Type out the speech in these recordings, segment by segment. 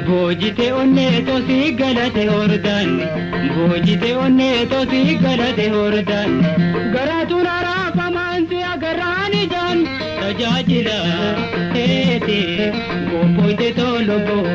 Boojite onnee tosii galate hordaan, boojite onnee tosii galate hordaan. Garaatu raraafamaan si agarraan ijaan tajaajila keeti qophoite toloboo.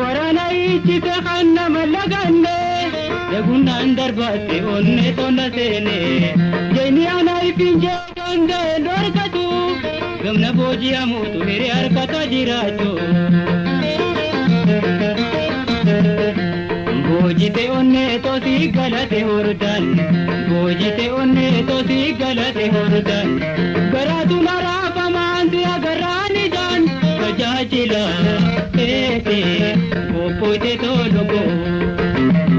Waraana ijjite kan nama laganne eegunnaan darbatte onnee tonna seene jeeni ana ifin jee danda'e dhorkatu gamna booji'amuutu hiree harkata jiraachuu. Boojite onnee tosii galate hordaan, boojite onnee tosii galate hordaan. Garaatu naraafamaan si agarraan ijaan tajaajila keeti qophoite toloboo.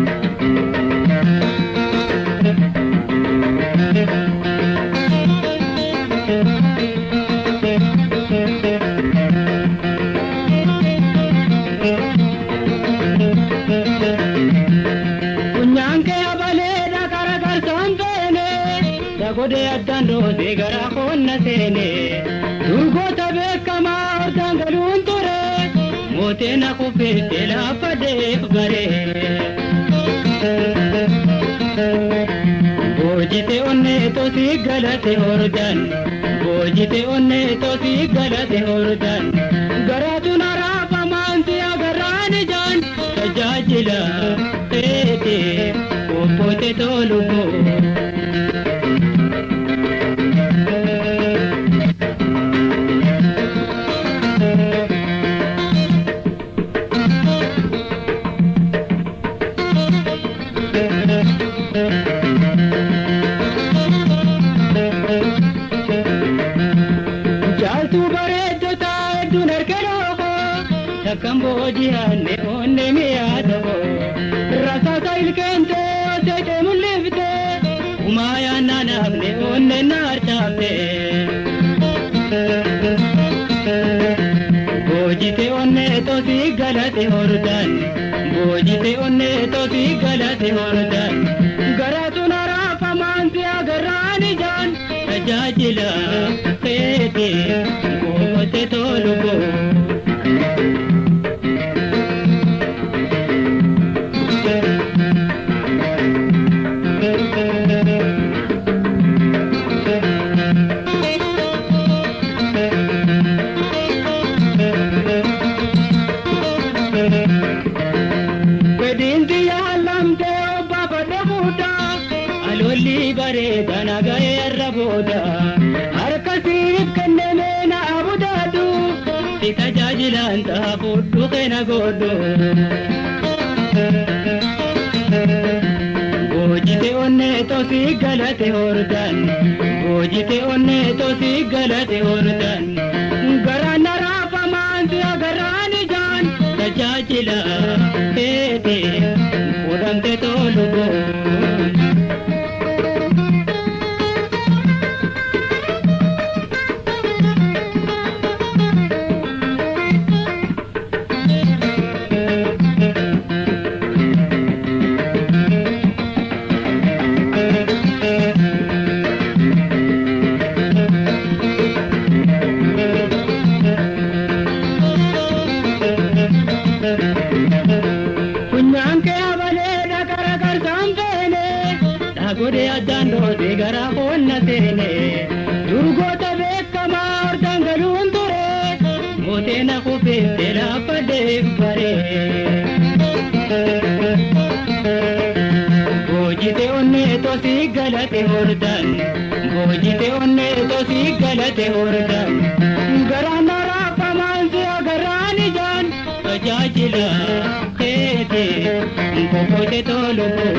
Funyaan kee abaleedha kara garsaan feene, dagodee addaan dhoosee gara qonna seene. Durgoota beekamaa hordaan galuun ture, mooteen hafuufeette lafa deef bare. Boojite onnee tosii galate hordaan, boojite onnee tosii galate hordaan. Garaatu naraafamaan si agarraan ijaan tajaajila keeti qophoite toluboo. Jaaltuu bareeddota hedduun harka looko takkan booji'anne onne mi'aa tokko. Rasaasa ilkeente osoo mul'ifte umaa yaannaan hafne onne na harcaafte. Boojite onnee tosii galate hordaan, boojite onnee tosii galate hordaan. Garaatu naraafamaan si agarraan ijaan tajaajila keeti goote toluboo. Fedhiinti yaalamtee obbaa fadhe fuudhaa alolli bareeda nagahee irra booda harka siif kenname na abudaadhu si tajaajilaan ta'a fudhu keena godhu. Boojite onnee tosii galate hordaan, boojite onnee tosii galate hordaan. Garaan naraafamaan si agarraan ijaan tajaajila keeti fuudhamte toluboo. Funyaan kee abaleedha kara garsaan feene, dhagodee addaan dhoosee gara qonna seene. Durgoota beekamaa hordaan galuun ture, mooteen hafuufeette lafa deef bare. Boojite onnee tosii galate hordaan, boojite onnee tosii galate hordaan. Garaan naraafamaan si agarraan ijaan tajaajila keeti qophoite toluboo.